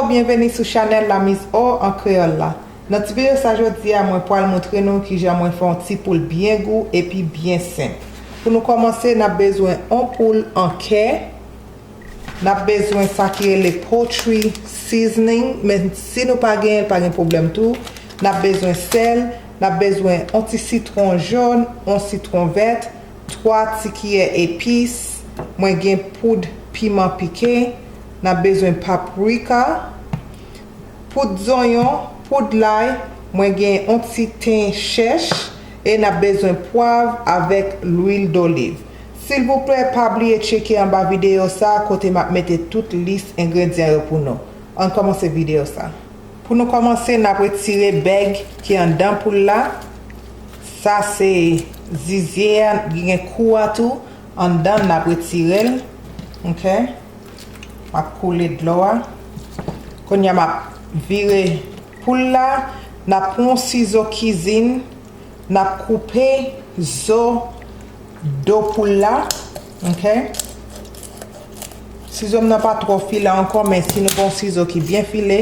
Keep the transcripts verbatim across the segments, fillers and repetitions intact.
Byenveni sou chanèl La Mise Au an kreyòl la. Nan ti videyo sa jodi a, mwen pral montre nou kijan mwen fè yon ti poul byen gou epi byen senp. Pou nou kòmanse, n ap bezwen yon poul an kè, n ap bezwen sa ki rele poultry seasoning, men si nou pa genyen l, pa gen pwoblèm tou. N ap bezwen sèl, n ap bezwen yon ti sitwon jòn, yon sitwon vèt, twa ti kiyè epis, mwen gen poud piman pike, n ap bezwen paprika, poud zonyon, poud lay, mwen gen yon ti ten chèch, e n ap bezwen pwav avèk lwil doliv. Silvouplè, pa bliye tcheke anba videyo sa kote m ap mete tout lis engredyan yo pou nou. Ann kòmanse videyo sa. Pou nou kòmanse, n ap retire bèg ki anndan poul la. Sa se zizye a, gen kou a tou. Anndan, n ap retire l. Ok. M ap koule dlo a. Kounye a, m ap vire poul la. N ap pran yon sizo kizin. N ap koupe zo do poul la. Ok. Sizo m nan pa twò file ankò, men si nou gen yon sizo ki byen file,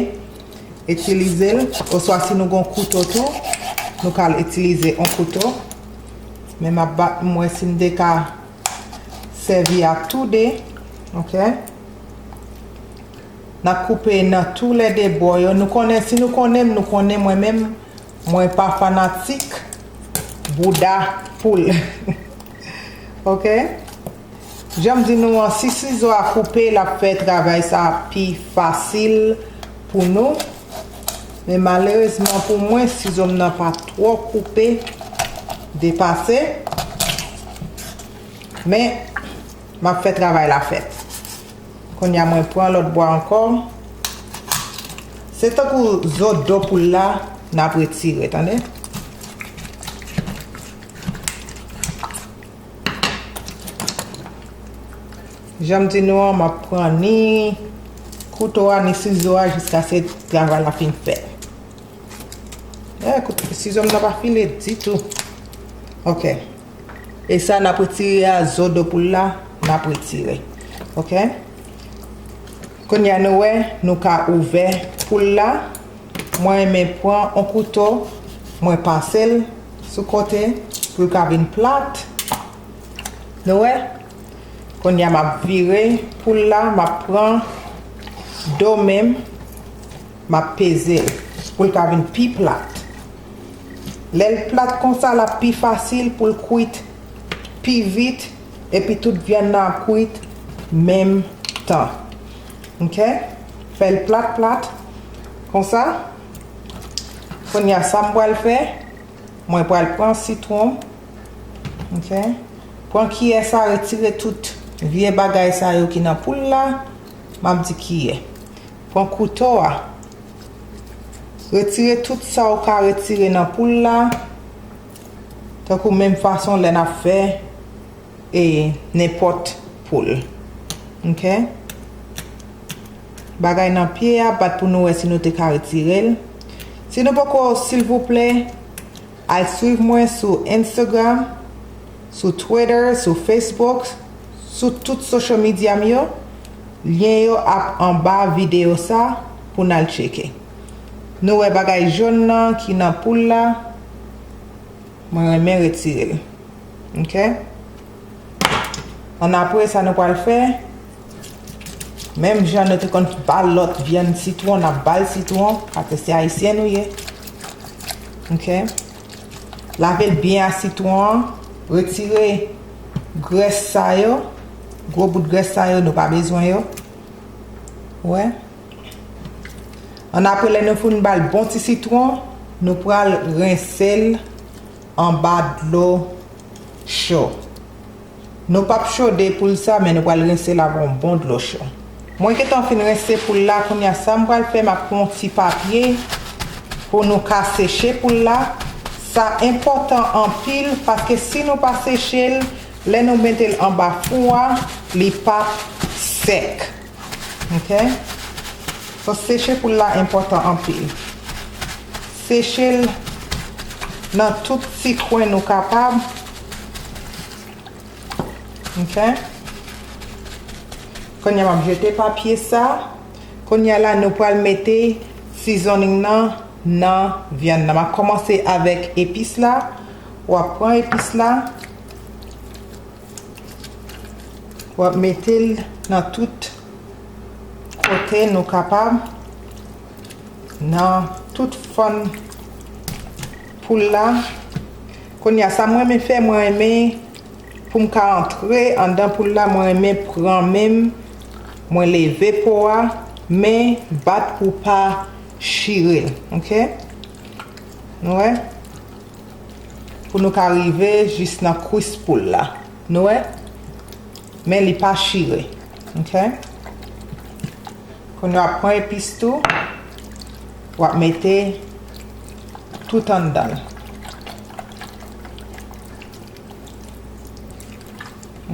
itilize l. Oswa si nou gen yon kouto tou, nou ka itilize yon kouto. Men m ap bat, m wè si m te ka sèvi ak tou de. Ok. N ap koupe nan toulède bò yo. Nou konnen, si nou konnen m, nou konnen mwen menm, mwen pa fanatik bouda poul. Ok? Jan m di nou an, si sizo a koupe, l ap fè travay sa a pi fasil pou nou. Men malerezman pou mwen, sizo m nan pa twò koupe depase. Men, m ap fè travay la fèt. Kounye a, mwen pran lòt bò ankò. Se tankou zo do poul la, n ap retire, tande. Jan m di nou an, m ap pran ni kouto a, ni sizo a, jiskaske travay la fin fèt. Eh, kout sizo m nan pa file ditou. Ok. E sa n ap retire a, zo do poul la, n ap retire. Ok. Kounye a nou wè, nou ka ouvè poul la. Mwen renmen pran yon kouto, mwen pase l sou kote pou l ka vin plat. Nou wè? Kounye a m ap vire poul la, m ap pran do men m, m ap peze l pou l ka vin pi plat. Lè l plat konsa, l ap pi fasil pou l kwit pi vit, epi tout vyann nan ap kwit menm tan. Ok? Fè l plat plat konsa. Kounye a, sa m pral fè, mwen pral pran sitwon. Ok? Pran kiyè sa, retire tout vye bagay sa yo ki nan poul la. M ap di kiyè. Pran kouto a. Retire tout sa w ka retire nan poul la. Tankou menm fason lè n ap fè e nenpòt poul. Ok? Bagay nan pye a, bat pou nou wè si nou te ka retire l. Si nou poko, silvouplè, al swiv mwen sou Instagram, sou Twitter, sou Facebook, sou tout social media m yo. Lyen yo ap anba videyo sa pou n al tcheke. Nou wè bagay jòn nan ki nan poul la. Mwen renmen retire l. Ok? Annapre, sa nou pral fè, menm jan nou te konn ba lòt vyann sitwon, n ap ba l sitwon, paske se ayisyen nou ye. Ok? Lave l byen ak sitwon an, retire grès sa yo, gwo bout grès sa yo, nou pa bezwen yo. Ou wè? Annapre, lè nou fin ba l bon ti sitwon, nou pral rense l anba dlo cho. Nou p ap chode poul sa, men nou pral rense l avè yon bon dlo cho. Mwen gentan fin rense poul la, kounye a, sa m pral fè, m ap pran yon ti papye pou nou ka seche poul la. Sa enpòtan anpil, paske si nou pa seche l, lè nou mete l anba fou a, li p ap sèk. Ok? So, seche poul la enpòtan anpil. Seche l nan tout ti kwen nou kapab. Ok? Kounye a, m ap jete papye sa. Kounye a la, nou pral mete seasoning nan nan vyann nan. M ap kòmanse avèk epis la. W ap pran epis la, w ap mete l nan tout kote nou kapab, nan tout fòn poul la. Kounye a, sa mwen renmen fè, mwen renmen pou m ka antre anndan poul la, mwen renmen pran men m, mwen leve po a, men bat pou pa chire l, oke? Nou wè? Pou nou ka rive jis nan kwis poul la. Nou wè? Men li pa chire, oke? Kounye a w ap pran epis tou, w ap mete tout anndan l.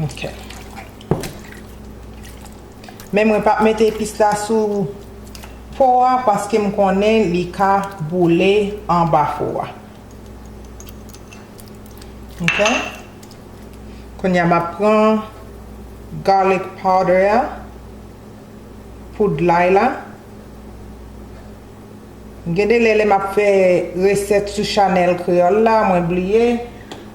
Ok. Men mwen p ap mete epis la sou po a paske m konnen li ka boule anba fou a. Ok. Kounye a m ap pran garlic powder a, poud lay la. Gen de lè, lè m ap fè resèt sou chanèl kreyòl la, mwen bliye.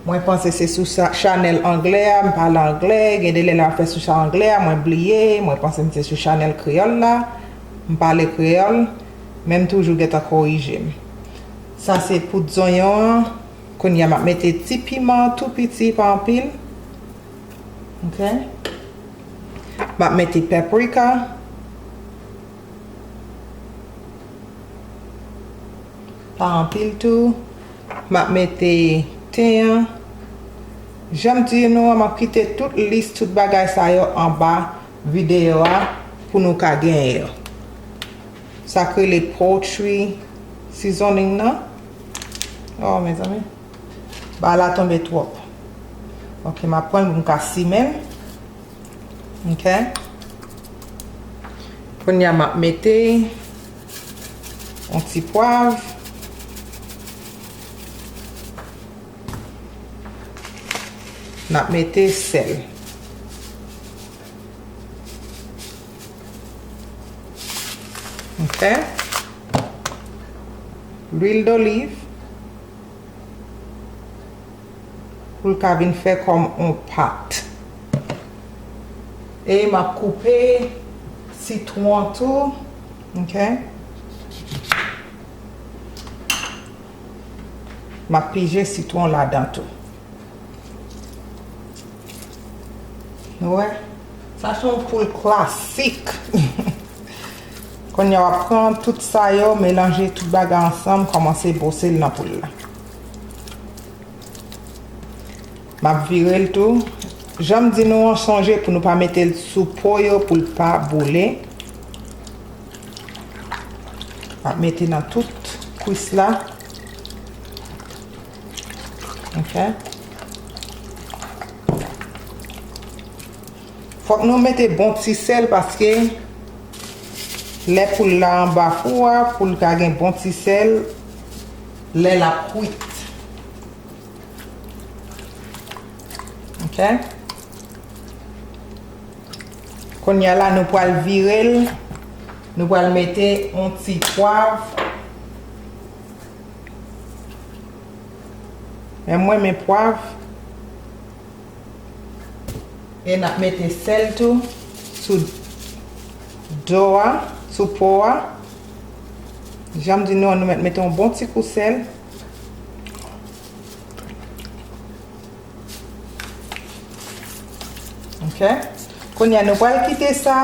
Mwen panse se sou sa- chanèl anglè a, m pale anglè. Gen de lè, lè m ap fè sou chanèl anglè a, mwen bliye. Mwen panse m se sou chanèl kreyòl la, m pale kreyòl. Men m toujou gentan korije m. Sa se poud zonyon an. Kounye a, m ap mete ti piman tou piti, pa anpil. Ok. M ap mete paprika. Pa anpil tou. M ap mete ten an. Jan m di nou an, m ap kite tout lis, tout bagay sa yo anba videyo a pou nou ka genyen yo. Sa k rele poultry seasoning nan. Oh, mezanmi. Bagay la tonbe twòp. Ok, m ap pran l pou m ka simen l. Ok. Kounye a, m ap mete yon ti pwav. N ap mete sèl. Ok. Lwil doliv. Pou l ka vin fè kòm on pat. E m ap koupe sitwon tou. Ok. M ap pije sitwon ladan tou. Nou wè? Sa se yon poul klasik. Kounye a w ap pran tout sa yo, melanje tout bagay ansanm, kòmanse bwose l nan poul la. M ap vire l tou. Jan m di nou an, sonje pou nou pa mete l sou po yo pou l pa boule. M ap mete nan tout kwis la. Ok. Fòk nou mete bon ti sèl paske lè poul la anba fou a, pou l ka gen bon ti sèl lè l ap kwit. Ok. Kounye a la, nou pral vire l. Nou pral mete yon ti pwav. Men mwen, men pwav. E n ap mete sèl tou sou do a, sou po a. Jan m di nou an, nou mèt mete yon bon ti kou sèl. Ok. Kounye a, nou pral kite sa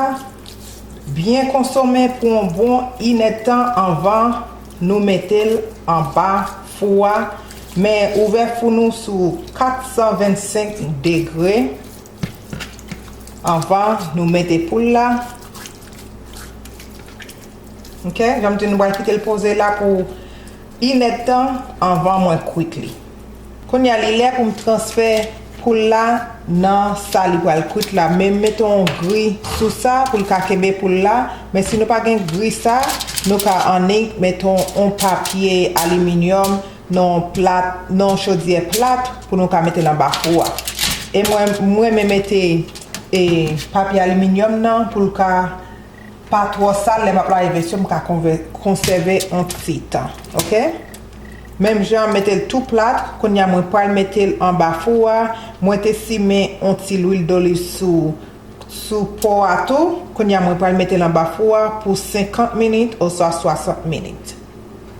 byen konsome pou yon bon inèdtan anvan nou mete l anba fou a. Men ouvè fou nou sou kat san vennsenk degre anvan nou mete poul la. Ok, jan m di nou pral kite l poze la pou inèdtan anvan mwen kwit li. Kounye a, li lè pou m transfè poul la nan sa li pral kwit la. Men m mete yon gri sou sa pou l ka kenbe poul la. Men si nou pa gen gri sa, nou ka annik mete yon, yon papye aliminyòm nan yon plat, nan yon chodyè plat pou nou ka mete l anba fou a. E mwen, mwen renmen mete, e, papye aliminyòm nan pou l ka pa twò sal, lè m ap lave vès yo, m ka konvè- konsève yon ti tan. Oke? Menm jan, mete l tou plat, kounye a mwen pral mete l anba fou a. Mwen te simen yon ti lwil doliv sou, sou po a tou. Kounye a mwen pral mete l anba fou a pou senkant minit oswa swasant minit.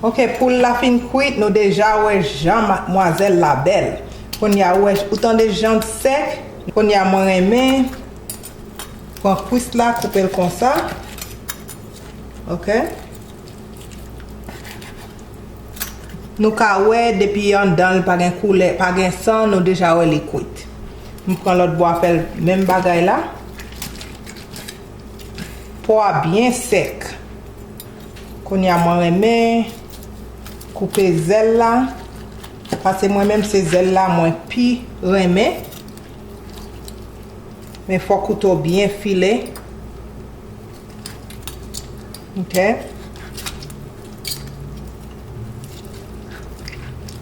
Oke, poul la fin kwit, nou deja wè jan madmwazèl la bèl. Kounye a, ou wè, ou tande jan l sèk. Kounye a, mwen renmen pran kwis la, koupe l konsa. Oke. Nou ka wè depi anndan l pa gen koulè, pa gen san, nou deja wè li kwit. M pran lòt bò a fè l menm bagay la. Po a byen sèk. Kounye a mwen renmen koupe zèl la. Paske mwen menm se zèl la mwen pi renmen. Men fò kouto byen file. Oke.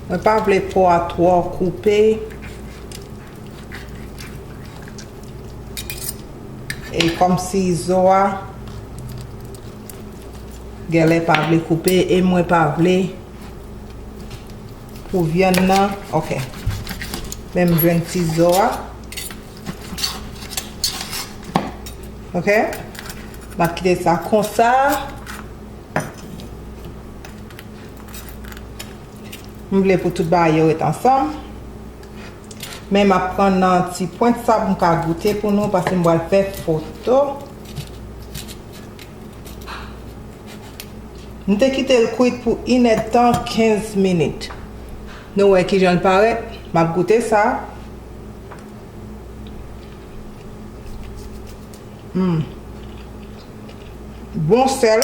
Mwen pa vle po a twò koupe. E kòmsi zo a genlè pa vle koupe e mwen pa vle pou vyann nan. Oke. Men m jwenn ti zo a. Oke. M ap kite sa konsa. M vle pou tout bagay yo ret ansanm. Men m ap pran nan ti pwent sa pou m ka goute pou nou, paske m pral fè foto. M te kite l kwit pou inèdtan kenz minit. Nou wè kijan l parèt. M ap goute sa. Hmm. Bon sèl.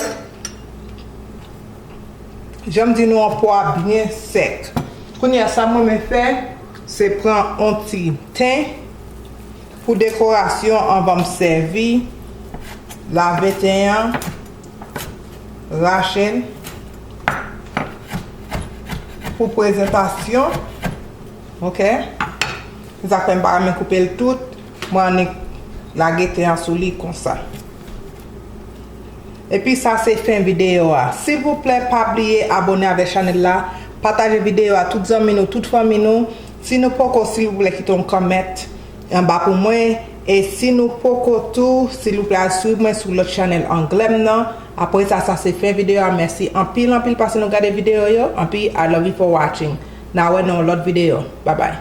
Jan m di nou an, po a byen sèk. Kounye a, sa mwen renmen fè, se pran yon ti ten pou dekorasyon anvan m sèvi. Lave ten an, rache l pou prezantasyon. Oke? Se sa k fè m pa renmen koupe l tout. Mwen annik lage ten an sou li konsa. Epi sa se fen videyo a. Silvouplè, pa bliye abòne avèk chanèl la, pataje videyo a tout zanmi nou, tout fanmi nou. Si nou poko, silvouplè, kite yon kòmant anba pou mwen. E si nou poko tou, silvouplè, al swiv mwen sou lòt chanèl anglè m nan. Apre sa, sa se fen videyo a. Mèsi anpil, anpil paske nou gade videyo yo. Anpil, I love you for watching. N a wè nan yon lòt videyo. Babay.